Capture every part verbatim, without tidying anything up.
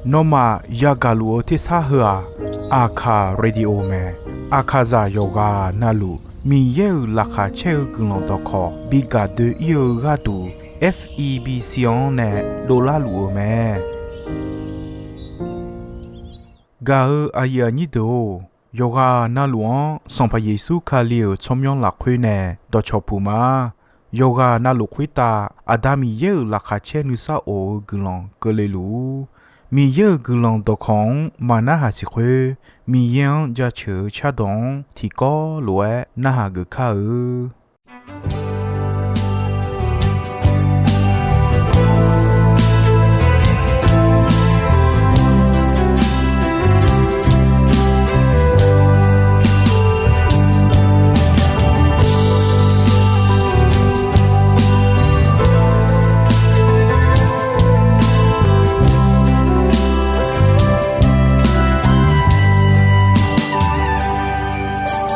Nawmaf yagaq luf-eu tersar heu-aq, Aqkaq Radio mae. Aqkaqzaq yawqghaq navluf Miqyaer-euq laqkhaq caer-eu guiqlanq dawqkawq bi gaq doe-ir-eu gharduq, F E B C-anr nae dovlar luf-eu mae. Gaq-eu aqyuif aqnyir deuq-or, yawqghaq navluf-anr Sanqpaq Yeqsur Kali-euq tsawrmyanr lafkhoer nae dawqcawq puq ma. Yawqghaq navluf khoertav Aqda Miqyaer-euq laqkhaq caer nuisar of-eu guiqlanq keuvle luf-ur. Miqyaer-euq guiqlanq dawqkawq-anr maqnarhaq siq khoer, Miqyaer-anr jaceuq-eu cardawq-anr tiqkawv lof-aer narhaq geuf kar-eu.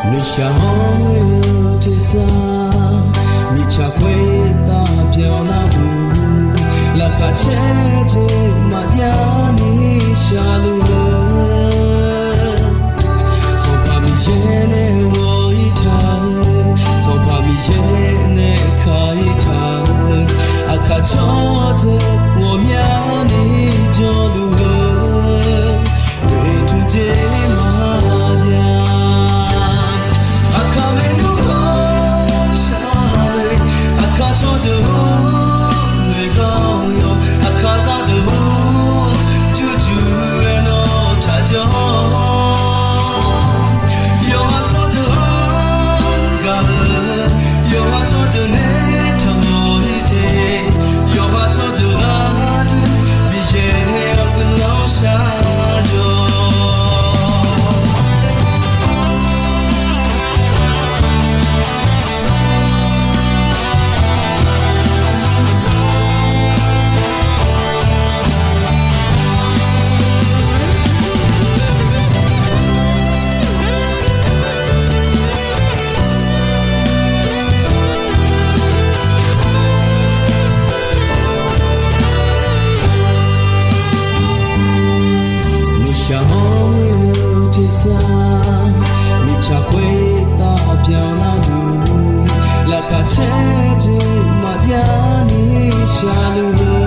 Nuishaq hawr-eu tersar, mirtsaq khoertav byanlar luf, laqkhaq caer jeq maqjav ni shaqluf-eu, Sanqpaq Miqyaer nae ghawq-ir taq-eu, Sanqpaq Miqyaer nae ka-ir taq-eu, aqkaq tsawrdeuq ghawqmyani jawrluf-eu, oeqtmq jeq maqjav. Aqkaq maernmr hawr shar-eu, aqkaq tsawrdeuq hawr noeqganq yawq, aqkaq zaqdeuq hawr jurjur-aer nawr taqjawr. Yawqha tsawrdeuq-anr gaq-eu, yawqha tsawrdeuq nae taqmawf-ir te, yawqha tsawrdeuq gharduq Miqyaer-awr guiqlanq shar-awq. Nuishaq hawr-eu tersar, mirtsaq khoertav byanlar luf, laqkhaq caer jeq maqjav ni shaqluf-eu,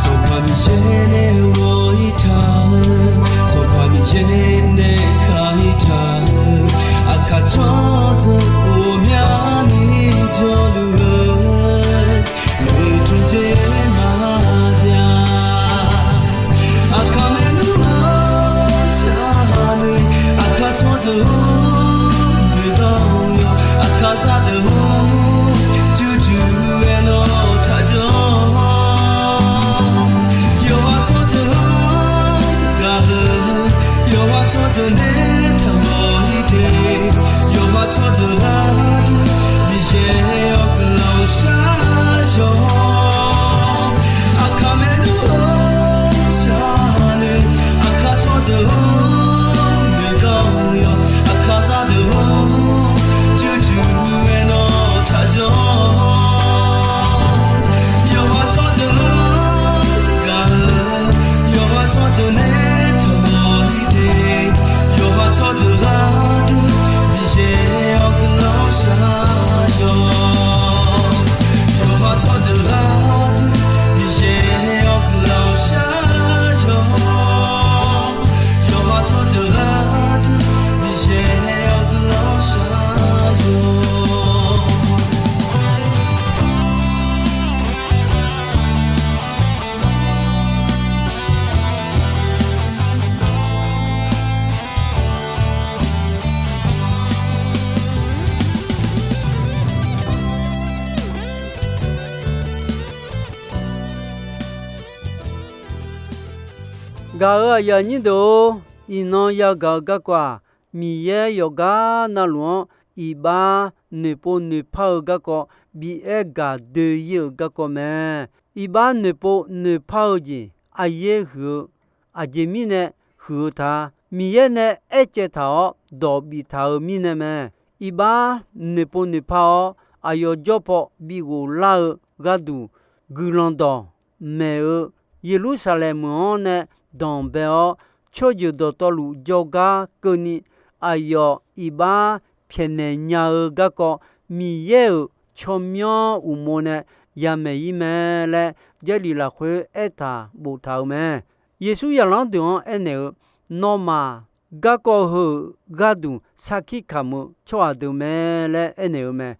Sanqpaq Miqyaer nae ghawq-ir taq-eu, Sanqpaq Miqyaer nae ka-ir taq-eu, aqkaq tsawrdeuq ghawqmyani jawrluf-eu, oeqtmq jeq maqjav. Aqkaq maernmr hawr shar-eu, aqkaq tsawrdeuq hawr noeqganq yawq, aqkaq zaqdeuq hawr jurjur-aer nawr taqjawr. Yawqha tsawrdeuq-anr gaq-eu, yawqha tsawrdeuq nae taqmawf-ir te, yawqha tsawrdeuq gharduq Miqyaer-awr guiqlanq shar-awq. Aqkaq maernmr hawr shar-eu, aqkaq tsawrdeuq hawr noeqganq yawq, aqkaq zaqdeuq hawr jurjur-aer nawr taqjawr. Yawqha tsawrdeuq-anr gaq-eu, yawqha tsawrdeuq nae taqmawf-ir te, yawqha tsawrdeuq gharduq Miqyaer-awr guiqlanq shar-awq. Yawqha tsawrdeuq gharduq Miqyaer-awr guiqlanq shar-awq. Yawqha tsawrdeuq gharduq Miqyaer-awr guiqlanq shar-awq. Gaq-euq aqyuif aqnyir deuq-or, iqnan yagaq-eu garkawv-aq, Miqyaer yawqgar navluf-anr iqbax noeqpov noeqpar-eu garkawv bi aer gaq doe-ir-euq garkawv mae. Iqbax noeqpov noeqpar-eu jeq aqyaer huiq-eu, aqjeq mirnae huiq-eu ta, Miqyaer nae aercaev taq-awr dawq biftaq-eu mirnae mae. Iqbax noeqpov noeqpar-awr, aqyawf jawr paw bighof lar-eu gharduq, guiqlanq dawq maeq-eu Yeqlursaqlaeq meuq-anr nae danqbae-awr, tsawrjeuq dawqtawvluf jawrgar keuvni aqyawf iqbax pyaeqnaeq nya-eu garkawv, Miqyaer-euq tsawrmyanr uqmov nae yamaeq-ir mae laer Jarlif lafkhoer aertaq boftaq-euq mae. Yeqsur zaqlanr deuq-anr aernaeq-eu, Nawmaf garkawv heu-euq gharduq sarkir kamq-eu tsawrhaq deuq mae laer aernaeq-eu mae.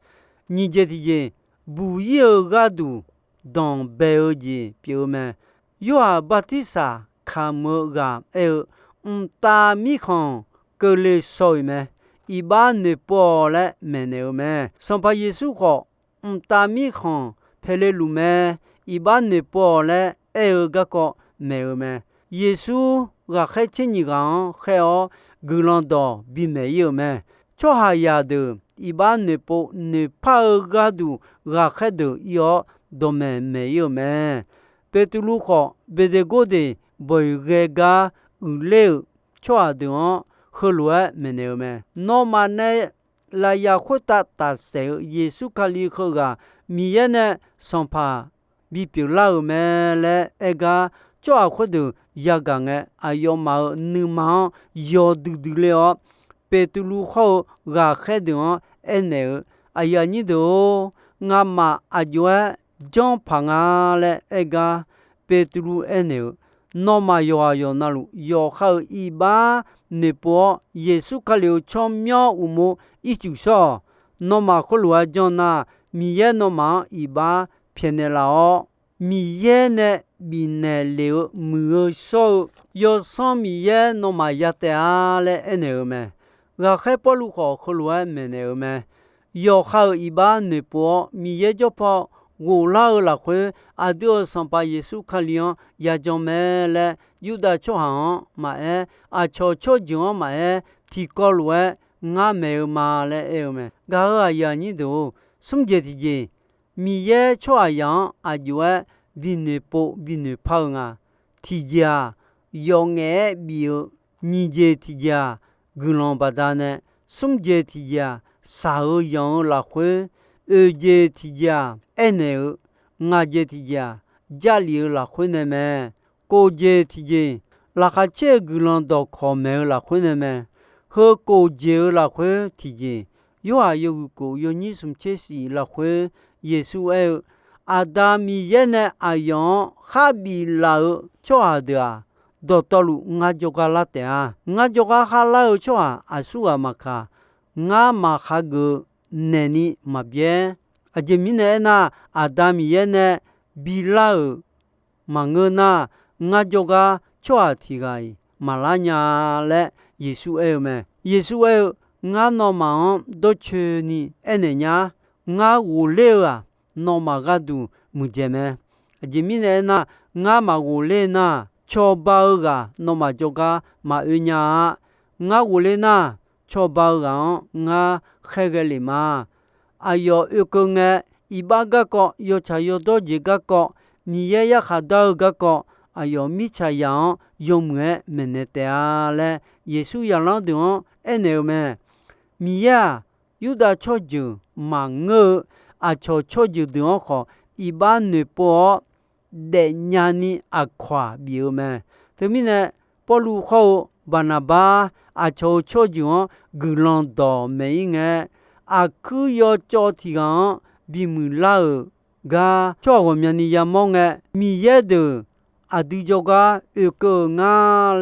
Nyiq jeq tiqjeq, buq-ir-eu gharduq danqbae-eu jeq pyeuf-eu mae. Yorhaq bartirsaq kamq-eu ghaq aer-eu, Mqtav Mirkhanq keuvle shaw-iq mae. Iqbax noeqpov-awq laer maeqnaeq-eu mae. Sanqpaq Yeqsur khawf, Mqtav Mirkhanq paeqle luf mae. Iqbax noeqpov-awq laer aer-eu garkawv maeq-eu mae. Yeqsur ghaqkhaer tser nyiq ghaq-anr khaer-awr, guiqlanq dawq bimaeq-ir-euq mae. Tsawrhaqzaq deuq iqbax noeqpov noeqpar-eu gharduq ghaqkhaer deuq ir-awr, dawqmaeq maeq-ir-euq mae. Beqtuvluv khawf, Beqdeqgordeq bawq-iq ghae gar uiqler-euq tsawrhaq deuq-anr heulof-aer maeqnaeq-eu mae. Nawmaf nae lafyaf khoertav tafsaef-eu Yeqsur Kali heughaq Miqyaer nae Sanqpaq bipyeuf lar-euq mae laer aer gar, tsawrhaq khoerdeuq yagaq ngae, aqyawfmaf-euq nuima-anr yawdui dui ler-awr, Beqtuvluv hawr-eu ghaqkhaer deuq-anr aernaeq-eu, Aqyuif aqnyir deuq-or, ngamaf aq jov-aer janrpaq nga laer aer gar, Beqtuvluv aernaeq-eu, Nawmaf yawqghaq yawqnavluf yawqha-euq iqbax noeqpov-awr, Yeqsur Kali-euq tsawrmyanr uqmov ircuf shawr-awq. Nawmaf khoerlof-aer janr nar, Miqyaer nawmaf-anr iqbax pyaeqnaeq laf-awr, Miqyaer nae bifnaeq lef-eu muiq-eu shawr-eu Yawsanr Miqyaer nawmaf ya taef-a laer aernaeq-eu mae. Ghaqkhaer Pawrluv khawf heulof-aer maeqnaeq-eu mae. Yawqha-euq iqbax noeqpov-awr, Miqyaer jawrpaw ghoflar-eu lafkhoer, aqdui-euq Sanqpaq Yeqsur Kali-anr yajan mae laer, Yurdav tsawrhaq-anr maqaer, aqcawq tsawrjeuq-anr maqaer, tiqkawv lof-aer ngar maeq-eu ma laer aer-eu mae. Gaq-euq aqyuif aqnyir deuq-or, smr jeq tiqjeq, Miqyaer tsawrhaqzaq-anr aq jov-aer binoeqpov binoeqpar-eu nga. Tiqjeq-aq, yawqngaef-aer bif-eu, nyiq jeq tiqjeq-aq, guiqlanq baqdanae, smr jeq tiqjeq-aq, shaq-eu yanq-eu lafkhoer, oeq jeq tiqjeq-aq, aernaeq-eu, ngaq jeq tiqjeq-aq, Jarlif-eu lafkhoer nae mae. Kof jeq tiqjeq, laqkhaq caer-eu guiqlanq dawqkawq maeq-eu lafkhoer nae mae. Heu kof jeq-eu lafkhoer tiqjeq, Yorhaq yawhuiq kof yawnyir smq tser shif lafkhoer Yeqsur aer-eu, Aqda Miqyaer nae aqyawf-anr khar biflaf-eu tsawrhaq deuq-aq, dawqtawvluf ngar jawrgar lar taef-a. Ngar jawrgar khar lar-eu tsawrhaq aqsurghaq maqkaq, ngar maqkhaq geuf-eu naeqni maqbyaer. Aqjeq mirnae aernar, Aqda Miqyaer nae bilar-euq maqngeur nar, ngar jawrgar tsawrhaq tiq ghaq-iq maqlar nya-a laer Yeqsur aer-eu mae. Yeqsur aer-eu, Ngar nawmaf-anr dawrcoeni aernaeq nya-ar. Ngar ghofler-eu-aq, nawmaf gharduq muiqdzaeq mae. Aqjeq mirnae aernar, ngar maqghof ler nar, cawba-eu ghaq nawmaf jawrgar maqoe nya-a. Ngar ghofler nar, cawba-eu ghaq-anr ngar khaerghae lef ma. Aqyawf oekeuv ngae, iqbax garkawv, yawtsaq yawdawr jeq garkawv, Miqyaer yarkhaq dar-eu garkawv, aqyawf mirtsaqzaq-anr yawmuiq-aer maeqnaeq taef-a laer, Yeqsur zaqlanr deuq-anr aernaeq-eu mae. Miqyaer-aq, Yurdav tsawrjeuq maqngeur-eu aqcawq tsawrjeuq deuq-anr khawf, iqbax noeqpov-awr daefnya ni aqkawq-aq bif-eu mae. Teumirnae, Pawrluv hawr-eu Baqnaqbar aqcawq-euq tsawrjeuq-anr guiqlanq dawq maeq-ir ngae, aqkuir yawcawv tiq ghaq-anr bimuiq lar-euq gar tsawrhaq ghawqmyani yamawr ngae, Miqyaer deuq aqdui jawrgar oekeuv-euq nga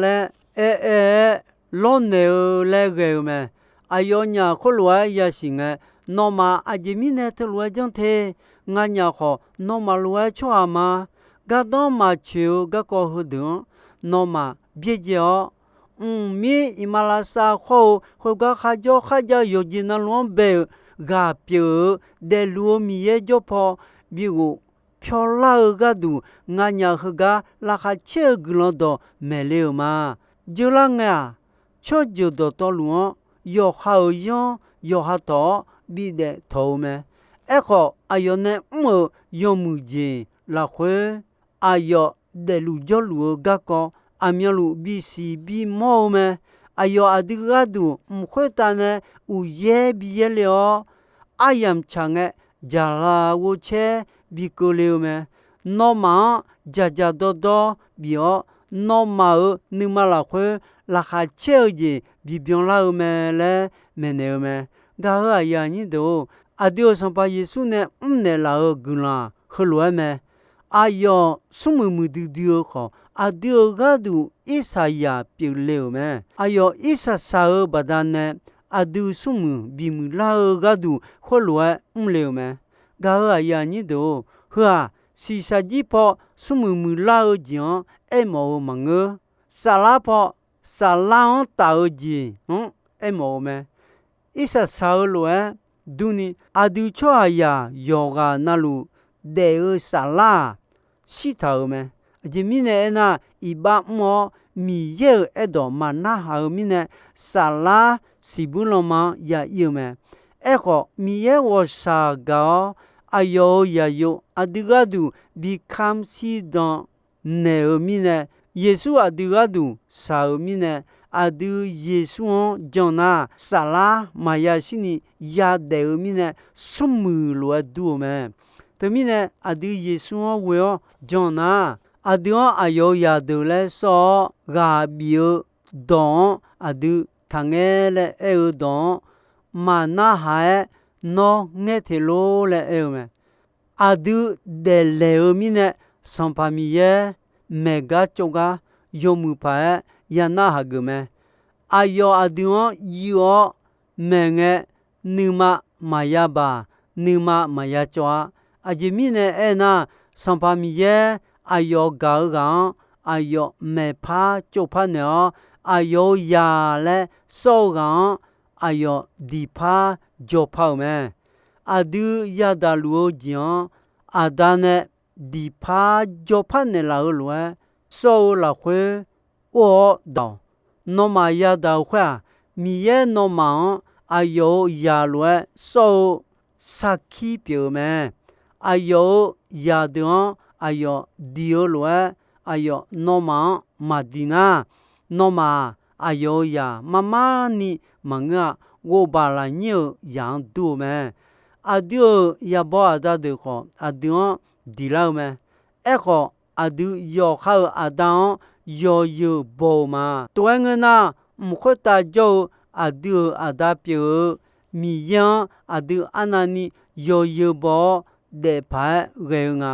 laer aer-aer-aer lawrnaeq-eu laer ghae-eu mae. Aqyawfnyaf khoerlof-aer yasiq ngae, nawmaf aqjeq mirnae teulof-aer janr te. Nganyaf khawf nawmaf lof-aer tsawrhaq ma. Gardanr maqtsoeq-eu garkawv heudeuq-anr nawmaf byaerdzae-awr, mqmir iqmalavshav khawr-eu khoergar kharjawr kharjav-eu yawqjeq navluf-anr bae-euq ghaq pyeuf-eu daefluf-eu Miqyaer jawrpaw bighof pyawrlar-eu gharduq, nganyaf heugar laqkhaq caer-eu guiqlanq dawq maeqle-euq ma. Jeurlar ngae-aq, tsawrjeuq dawqtawvluf-anr yawqha-euq yanr yawqha tawq-awr bidaef tawq-eu mae. Aerkhawf, aqyawf nae mr-euq yawmuiq jeq lafkhoer, aqyawf daefluf jawrluf-eu garkawv aqmyanluf bisiq bimawr-eu mae. Aqyawf aqdui gharduq mq khoertav nae uqyaer bi yaerle-awr, aryamq tsaq ngae, jaqlaq ghovcaer bi keuvle-eu mae. nawmaf-anr dzaqdzaq dawrdawr bif-awr, nawmaf-euq nuima lafkhoer laqkhaq caer-eu jeq bibyan lar-eu mae laer maeqnaeq-eu mae. Gaq-euq aqyuif aqnyir deuq-or, aqdui-euq Sanqpaq Yeqsur nae mrnaeq laf-euq guiqlanq heulof-aer mae. Aqyawf smrmuiq muiqdui dui-eu khawf, aqdui-euq gharduq irsaqzaq pyeufle-euq mae. Aqyawf irsaqsaq-eu baqdanae aqdui smrmuiq bimuiq lar-eu gharduq khoerlof-aer mrle-euq mae. Gaq-euq aqyuif aqnyir deuq-or, heu-aq, shiqshaq jir paw smrmuiq muiqlar-eu jeq-anr aermawf-eu maqngeur. Saflar paw saflar-anr taf-eu jeq-anr aermawf-eu mae. Irsaqsaq-eu lof-aer durni, aqdui tsawrhaqzaq yawqghaq navluf daef-eu saflar-aq, shirtaq-euq mae. Aqjeq mirnae aernar, iqbax mr-awr Miqyaer-euq aerdawq maqnarhaq-eu mirnae, saflar siqbuir lanma-anr ya ir-eu mae. Aerkhawf, Miqyaer ghawqshaq gaq-awr, aqyawf-euq zaqyo aqdui gharduq bi kamr shirdan naeq-eu mirnae, Yeqsur aqdui gharduq shaq-euq mirnae, aqdui Yeqsur-anr jan nar, saflar maqya shirni yadaef-eu mirnae, smrmuiq lof-aer dur-eu mae. Teumirnae, aqdui Yeqsur-anr ghoe-awr jan nar, aqdui-anr aqyawf-euq zaqdeuq laer sawr-awr, ghaq bif-eu dawq-anr aqdui taqngaer laer aer-eu dawq-anr maqnarhaq-aer, nawr ngaer te lor laer aer-eu mae. Aqdui daeflaeq-eu mirnae, Sanqpaq Miqyaer maeq gar cawv gar yawmuiq paq-aer ya narhaq geuf mae. Aqyawf aqdui-anr yuiv-awr maeq ngae, nuima maqya baq, nuima maqya cawv-a. Aqjeq mirnae aernar, Sanqpaq Miqyaer aqyawf gaq-eu ghaq-anr aqyawf maeqpar cawvpar naeq-awr, aqyawf-euq zaq laer sawr-eu ghaq-anr aqyawf diqpar jawrpar-euq mae. Aqdui yadaq luf-eu jeq-anr aqda nae diqpar jawrpar naeqlaf-eu lof-aer, sawr-eu lafkhoer or-awr daq-awq. Nawmaf yadaq-eu khoer-aq, Miqyaer nawmaf-anr aqyawf-euq zaq lof-aer sawr-eu sarkir pyeuf-eu mae. Aqyawf-euq zaqdeuq-anr aqyawf diq-eu lof-aer, aqyawf nawmaf-anr maqdiq nar, nawmaf-aq, aqyawf-euq zaq marmar ni maqngeur-a. Ghovbaq lafnyir-euq zaq-anr dur-eu mae. Aqdui-euq yaqbaw aqda deuq khawf, aqdui-anr diqlar-eu mae. Aerkhawf, aqdui yawqha-euq aqda-anr yawzeu baw-eu ma. Tov-aer ngeur nar, mq khoertav jawr-eu aqdui-euq aqda pyeuf-eu Miqyaer-anr aqdui arnavni yawzeu baw-awr daef paq-aer ghae-eu nga.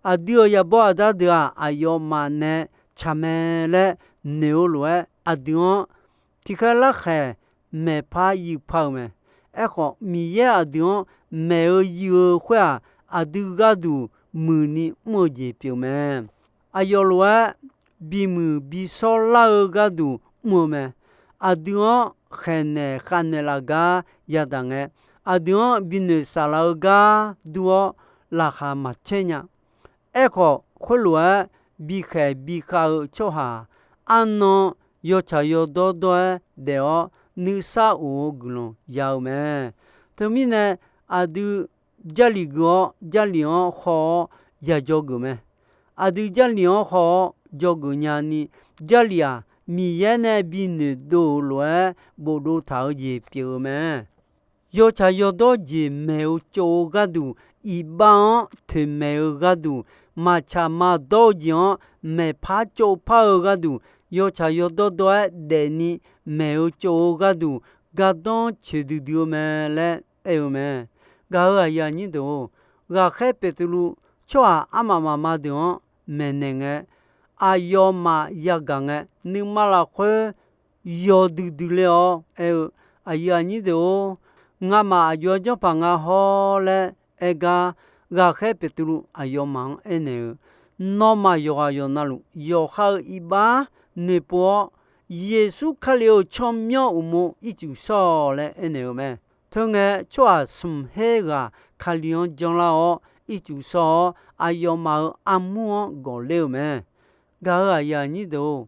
Aqdui-euq yaqbaw aqda deuq-aq, aqyawfmaf nae tsaq mae laer noeq-eu lof-aer, aqdui-anr tiqkhaer larkhaeq maeqpar yuifpar-eu mae. Aerkhawf, Miqyaer aqdui-anr maeq-eu yuif-eu khoer-aq, aqdui gharduq muiqni mr-eu jeq pyeuf mae. Aqyawf lof-aer bimuiq bishawr lar-eu gharduq mr-eu mae. Aqdui-anr khaeqnaeq khavnaeq laf gar yadaq ngae, aqdui-anr binoeq saflar-eu gar dur-awr laqkhaq maqcaer nya. Aerkhawf, khoerlof-aer bikhaeq bikhav-eu tsawrhaq-aq, arnan yawtsaq yawdawr dawr-aer daef-awr, nuisar of-eu guiqlanq ya-eu mae. Teumirnae, aqdui Jarlif gui-awr, Jarlif-anr haw-awr yajawr geuf mae. Aqdui Jarlif-anr haw-awr jawrgeuf nyani, Jarlif-aq, Miqyaer nae binoeq dov-euq lof-aer bofdov taq-eu jeq pyeuf-eu mae. Yawtsaq yawdawr jeq maeq-eu tsov-eu gharduq, iqbax-anr toeqmaeq-eu gharduq, maqtsaq maqdawr-eu jeq-anr maeqpar tsovpar-eu gharduq, yawtsaq yawdawr dawr-aer daefni maeq-eu tsov-eu gharduq, gardanr coeqdui dui-eu mae laer aer-eu mae. Gaq-euq aqyuif aqnyir deuq-or, ghaqkhaer Beqtuvluv tsawrhaq armaf mafma deuq-anr maeqnaeq ngae, aqyawfmaf yagaq ngae, nuima lafkhoer yawdui dui ler-awr aer-eu, aqyuif aqnyir deuq-or, ngamaf aqjox-aer janrpaq nga hawr laer aer gar, ghaqkhaer Beqtuvluv aqyawfmaf-anr aernaeq-eu, nawmaf yawqghaq yawqnavluf yawqha-euq iqbax noeqpov-awr, Yeqsur Kali-euq tsawrmyanr uqmov ircuf shawr-awq laer aernaeq-eu mae. Teu ngae, tsawrhaq smq her ghaq Kali-anr janlar-awr ircuf shawr-awr, aqyawfmaf-euq armur-anr gawqler-eu mae. Gaq-euq aqyuif aqnyir deuq-or,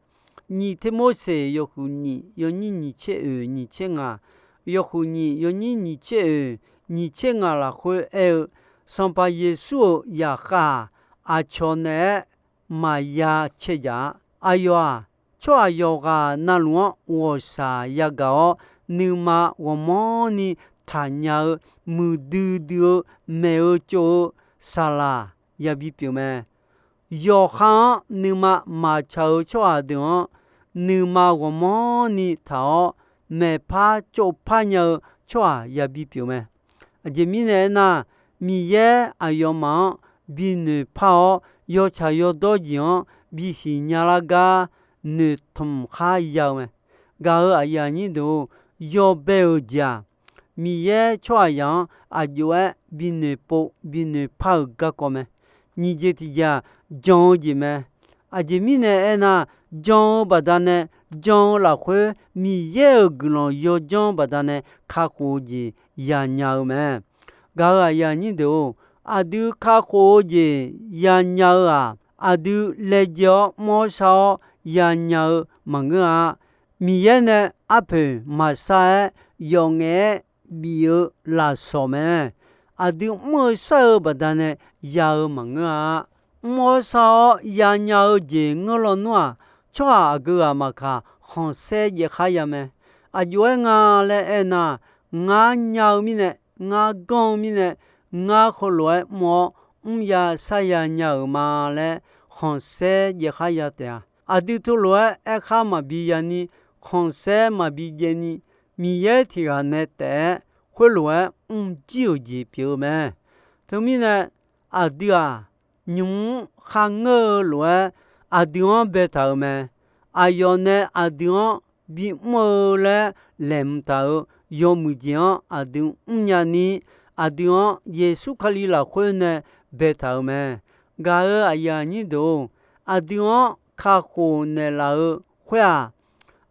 nyiq Tirmorseq yawhuiq nyiq yawnyir nyiq tser oeq nyiq tser ngaq, yawhuiq nyiq yawnyir nyiq tser oeq nyiq tser ngaq lafkhoer aer-eu, Sanqpaq Yeqsur-euq zaqkhav-aq, aqcawq naeq-aer maqya cae jaq-a. Aqyawf-aq, tsawrhaq yawqghaq navluf-anr ghawqshaq yagaq-awr, nuima ghawqmanrni taqnya-eu, muiqdui dui-eu, maeq-eu tsov-eu saqlaq yabi pyeuf mae. yawqha-anr nuima maqtsaq-eu tsawrhaq deuq-anr, nuima ghawqmanrni taq-awr, maeqpar tsovpar nya-eu tsawrhaq yabi pyeuf mae. Aqjeq mirnae aernar, Miqyaer aqyawfmaf-anr binoeq par-awr, yawtsaq yawdawr jeq-anr bisiq nyalar gar noeqtmq khar ya-eu mae. Gaq-euq aqyuif aqnyir deuq-or, yawbae-euq jeq-aq, Miqyaer tsawrhaqzaq-anr aqjox-aer binoeq pov binoeq par-euq garkawv mae. Nyiq jeq tiq jeq-aq, jan-eu jeq mae. Aqjeq mirnae aernar, jan-eu baqdanae, jan-eu lafkhoer Miqyaer-euq guiqlanq yawdzanr baqdanae kakhof-eu jeq yanya-eu mae. Gaq-euq aqyuif aqnyir deuq-or, aqdui kakhof-eu jeq yanya-eu-aq, aqdui laejae-awr mr-awr shar-awr yanya-eu maqngeur-a. Miqyaer nae arpoeq maqshar-aer yawf ngaef-aer bif-eu lafsawq mae. Aqdui mr-eu shar-eu baqdanae ya-eu maqngeur-a. Mr-awr shar-awr yanya-eu jeq ngeur lawnmr-aq, tsawrhaq aqgeu ghaq maqkaq khanqsaer jaev khar ya mae. Aqjox-aer nga laer aernar, ngar nya-eu mirnae, ngar ganr-eu mirnae, ngar heulof-aer mr-awr mrya sharya nya-euq ma laer khanqsaer jaev khar ya taef-a. Aqdui teulof-aer aerkhar maqbi yani, khanqsaer maqbi jaev ni, Miqyaer tiq ghaq nae taef-aer khoerlof-aer mrjir-euq jeq pyeuf-eu mae. Teumirnae, aqdui-aq, nymq-mr kharngeur-eu lof-aer aqdui-anr baetaq-euq mae. Aqyawf nae aqdui-anr bimr-eu laer laeqhmq taq-euq yawmuiq jeq-anr aqdui mrnya ni, aqdui-anr Yeqsur Kali lafkhoer nae baetaq-euq mae. Gaq-euq aqyuif aqnyir deuq-or, aqdui-anr kakhof naeqlaf-eu khoer-aq,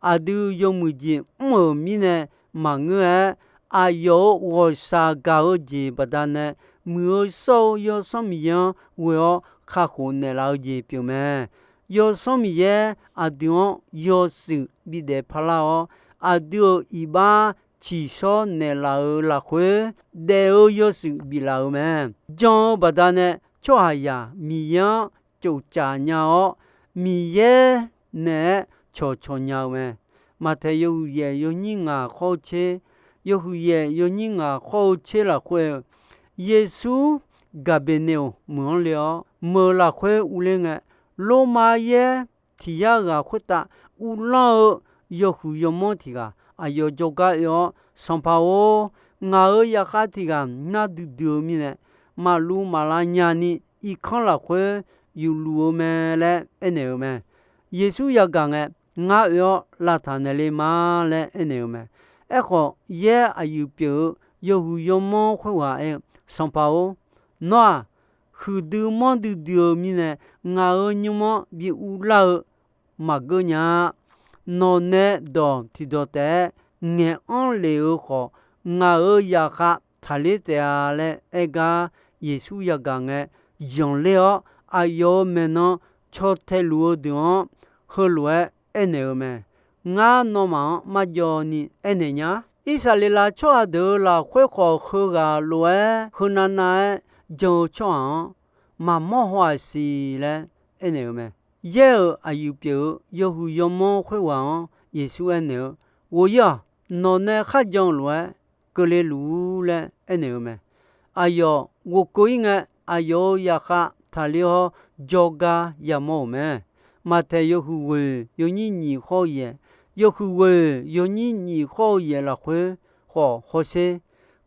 aqdui yawmuiq jeq mr-euq mirnae maqngeur-aer, aqyawf-euq ghawqshaq gaq-eu jeq baqdanae, muiq-eu shawr-eu Yawsanr Miqyaer-anr ghoe-awr kakhof naeqlaf-eu jeq pyeuf mae. Yawsanr Miqyaer aqdui-anr yawshuif bidaef parlar-awr, aqdui-euq iqbax tsiqshawr naeqlaf-euq lafkhoer, daef-eu yawshuif biflaf-euq mae. Jan-eu baqdanae tsawrhaqzaq Miqyaer-anr tsoftsaf nya-awr, Miqyaer naeq-aer cawqcawq nya-eu mae. Maqtaeq yawhuiq yaef yawnyir ngaq khawr-eu tser, yawhuiq yaef yawnyir ngaq khawr-eu tser lafkhoer-eu, Yeqsur Gaqbeqneqoq meuq-anr le-awr, meuq lafkhoer urler ngae, Lormav yaer tiq yar ghaq khoertav uvlanr-eu yawhuiq yawmanr tiq ghaq aqyawf jawrgar oe-awr, Sanqpaq-or, ngaq-euq zaqkhav tiq ghaq nar duidui-eu mirnae, maqluv maqlav nyani irkanr lafkhoer yufluf-eu mae laer aernaeq-eu mae. Yeqsur yagaq ngae, Ngar oe-awr lavtaq naeqle ma laer aernaeq-eu mae. Aerkhawf, yaer aqyuif pyeuf-eu yawhuiq yawmanr khoerghaq aer-eu, Sanqpaq-or, nawr-aq, huiqdui manrdui dui-eu mirnae, ngaq-euq nymr-anr bi uvlar-eu maqgeur nya-a. Nawq nae dawq tiqdawq taef-aer ngaeq-anr lef-eu khawf, ngaq-euq zaqkhav taqler taef-a laer aer gar, Yeqsur yagaq ngae, zanqler-awr aqyawf-euq maeqnan caw taeluf-eu deuq-anr heulof-aer aernaeq-eu mae. Ngar nawmaf-anr marjawv ni aernaeq nya. Irsaqleqlav tsawrhaq deuq-euq lafkhoer khawf, heughaq lof-aer heunav nav-aer jan-eu tsawrhaq-anr maqmawr haw-aq siq laer aernaeq-eu mae. Yaer-euq aqyuif pyeuf-eu yawhuiq yawmanr khoerghaq-anr Yeqsur aernaeq-eu, Ghof-ir-awq. Nawq nae kharjan-eu lof-aer keuvle luf-ur laer aernaeq-eu mae. Aqyawf ghofkeuv-ir ngae, aqyawf-euq zaqkhav taqler-awr jawrgar yamawr-euq mae. Maqtaeq yawhuiq ghoeq yawnyir nyiq khawr-eu yaeq, yawhuiq ghoeq yawnyir nyiq khawr-eu yaeq lafkhoer khawf hawsher.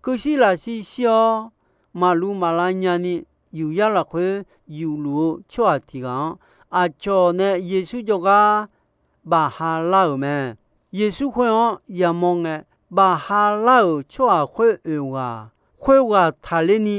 Kuirshir lafshir shir-awr, maqluv maqlav nyani yufyar lafkhoer yufluf-eu tsawrhaq tiq ghaq-anr, aqcawq nae Yeqsur jawrgar bafha lar-euq mae. Yeqsur khoer-anr yamawr ngae, bafha lar-euq tsawrhaq khoer oeq ghaq, khoerghaq taqler ni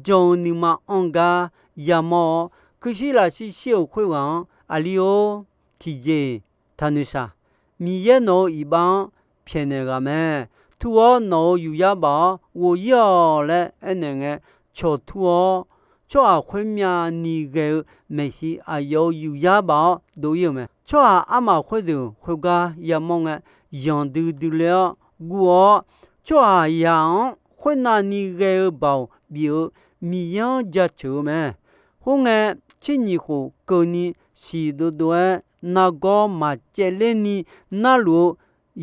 jan-eu nuima anr gar yamawr-awr, kuirshir lafshir shir-euq khoerghaq-anr, Aqli-or, tiqjeq-iq taqnoeq shaq. Miqyaer nawq-euq iqbax-anr pyaeqnaeq ghaq mae. Tur-awr nawq-euq yufyar baf-awr ghof-ir-awq laer aernaeq ngae, cawq tur-awr, tsawrhaq khoermyav ni ghae-eu maeqshi aqyawf-euq yufyar baf-awr dov-ir-euq mae. Tsawrhaq armaf khoerdeuq khoergar yamawr ngae, yanqdui dui ler-awr guv-awr, tsawrhaqzaq-anr khoernav ni ghae-eu baoq bif-eu Miqyaer-anr jaceuq-eu mae. Khoerngae, tser nyiq khof keuvni siq dovdov-aer nargawr maqcaevler ni narluf-eu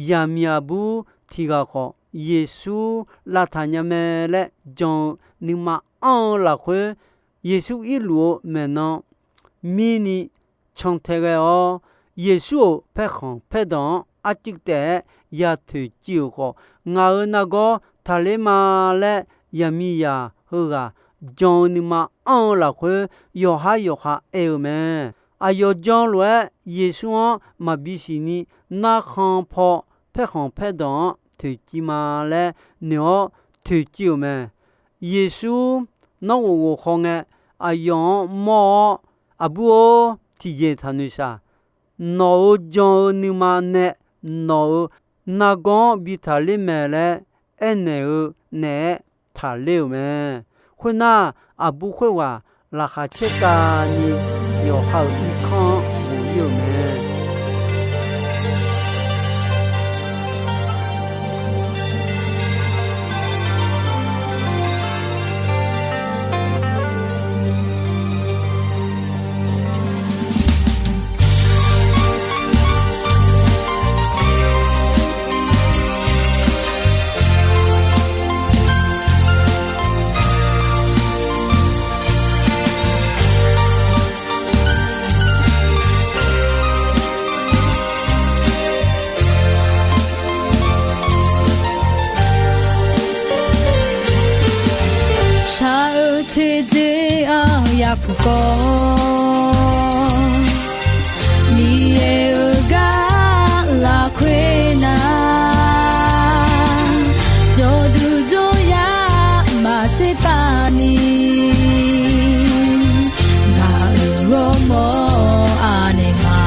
zaqmiq aqbur tiq ghaq khawf, Yeqsur lavtaq nya mae laer jan-eu nuima anr-eu lafkhoer, Yeqsur irluf-eu maeqnan mirni cantae ghae-awr, Yeqsur-euq paerkhanq paerdanq-anr arcuiv taef-aer ya toeqciv-euq khawf, ngaq-euq nargawr taqler ma laer yaqmiqzaq heughaq jan-eu nuima anr-eu lafkhoer, yawqhar yawqha aer-eu mae. Aqyawf jan lof-aer Yeqsur-anr maqbi siqni narkhan paw paerkhanq paerdanq-anr toeqciv ma laer noeq-awr toeqciv-euq mae. Yeqsur nawr ghof ghof khaw ngae, aqyawf-anr mawr-awr, Aqbur-or, tiqjeq taqnoeq shaq. Nawq-euq jan-eu nuima nae nawq-euq nargawr-anr bi taqler mae laer aernaeq-eu naeq-aer taqler-euq mae. Khoernar, aqbur khoerghaq laqkhaq caertavni yawqha-euq irkanr-anr ghof-ir-euq mae. Shaq-eu teudzer-anr yapuq kawv, Miqyaer-euq gar lafkhoer nar, jawrduq jawryar maqtser pav ni, ngaq-euq ghawrmawr anaeq ma.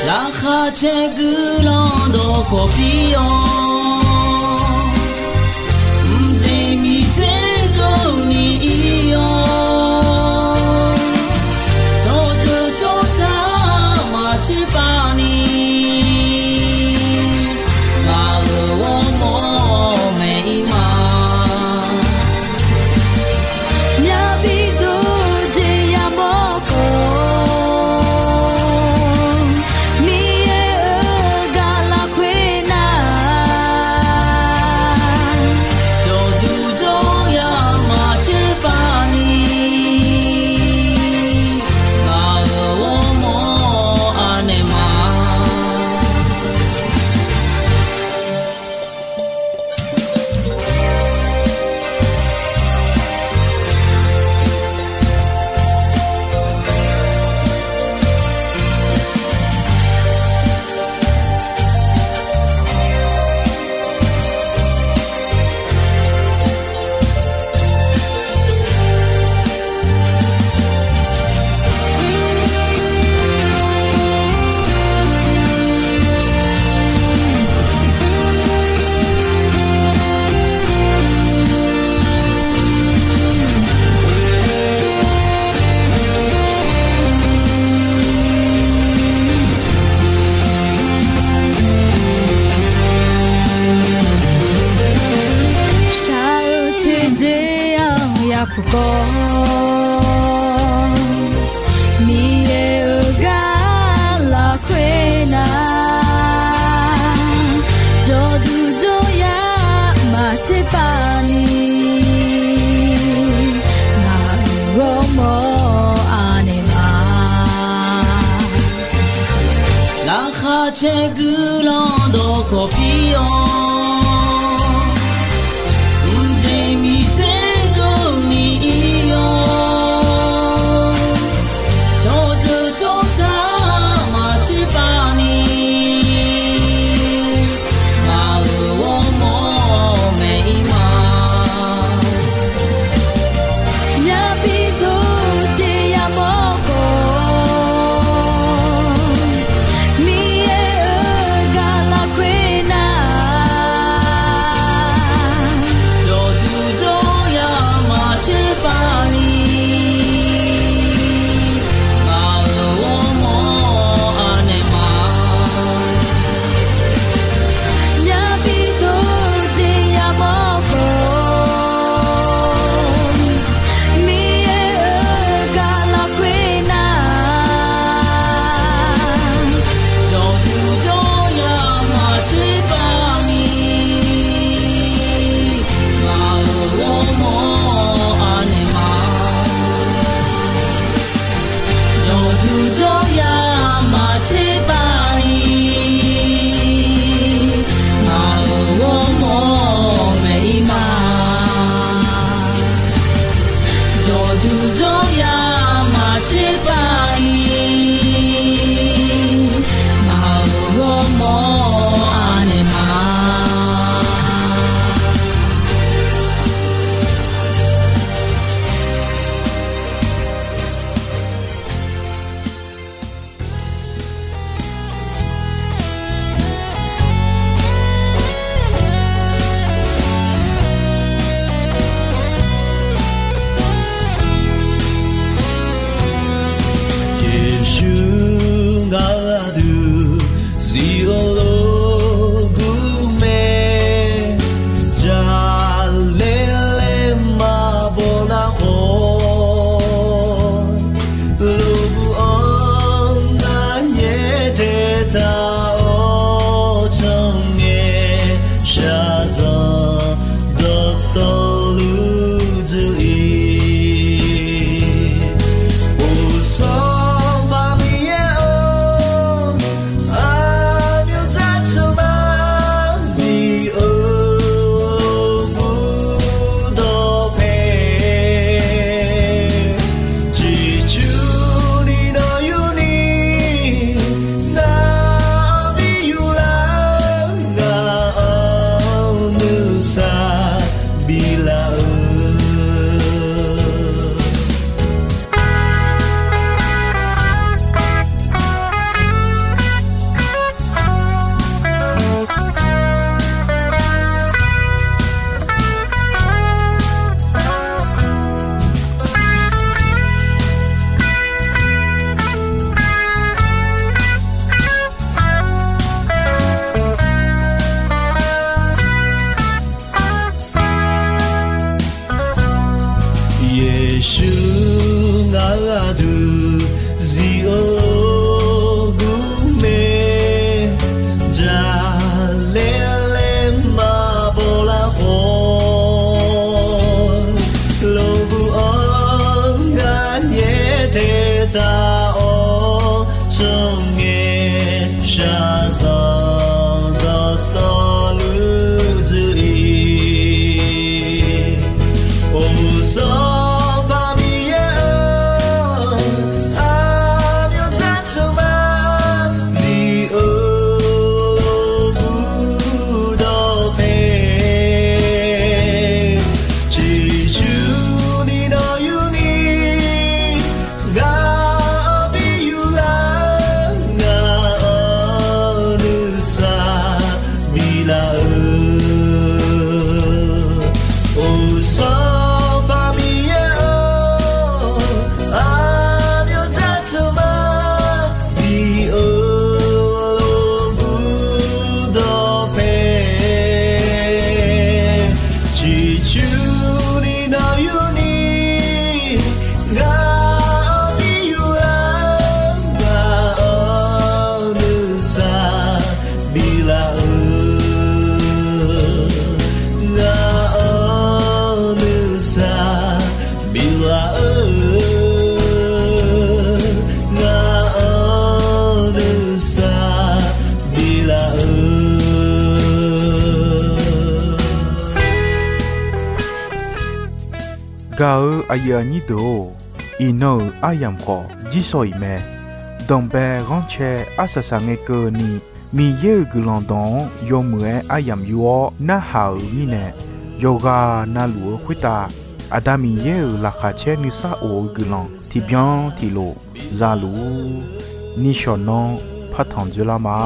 Laqkhaq caer guiqlanq dawqkawq pir-awr, mqjeq miqter keuvni ir-awr, tsawrjeuq tsawrca maqtser pav ni, ngaq-euq ghawrmawr maeq-ir ma. Yabi dov jeq yamawr khawf, Miqyaer-euq gar lafkhoer nar, jawrduq jawryar maqtser pav ni, ngaq-euq ghawrmawr anaeq ma. Shaq-eu teudzer-anr yapuq kawv, Miqyaer-euq gar lafkhoer nar, jawrduq jawryar maqtser pav ni, ngaq-euq ghawrmawr anaeq ma. Laqkhaq caer guiqlanq dawqkawq pir-awr, mqjeq miqter keuvni ir-awr, tsawrjeuq tsawrca maqtser pav ni, ngaq-euq ghawrmawr maeq-ir ma. Yabi dov jeq yamawr khawf, Miqyaer-euq gar lafkhoer nar, Awqduq jawryaq maqtser pav ni, maqghof ghawrmawr anaeq ma. Yeqsur ngaq-euq aqdui zif-eu lof gur mae, jaqlaer laer maqbaw nar khawf, lof-anr ngar nyaer daeqtaq-awr, tsanr ngae shaqzanq dawqtawvluf dzuif-ir. Uqsanr paq Miqyaer-or, aqmyanr dzarceuq ma zif-eu bur dawqpae. Ciqcurni nawq yurni ngar bi yurlar, ngaq-anr nuisar biflaf-eu. Yeqsur ngaq-euq aqdui zif-eu lof gur mae, jaqlaer laer maqbaw lar khawf, lof-anr ngar nyaer daeqtaq-awr, tsanr ngae shaqzanq dawqtawvluf dzuif-ir. Uqsanr paq Miqyaer-or, aqmyanr dzarceuq ma zif-eu bur dawqpae. Ciqcurni nawq yurni ngar bi yurlar, ngaq-anr nuisar biflaf-eu. Uqsanr paq Miqyaer-or, aqmyanr dzarceuq ma zif-eu lof bur dawqpae. Ciqcurni nawq yurni ngar bi yurlar, ngaq-anr nuisar biflaf-eu. Ngaq-anr nuisar biflaf-eu. Ngaq-anr nuisar biflaf-eu. Gaq-eu aqyuif aqnyir deuq-or, iqnan-euq aryamq khawf jirsawq iq mae. Danqbae ghanrcae arsaq saqngae keuvni, Miqyaer-euq guiqlanq dawq-anr yawmuiq-aer aryamq yur-awr narhaq-euq mirnae, yawqghaq navluf-eu khoertav Aqda Miqyaer-euq laqkhaq caer nuisar of-eu guiqlanq tiqbyan tiqlof zaluf-ur. Nishawq nanr partanq dzoerlar ma.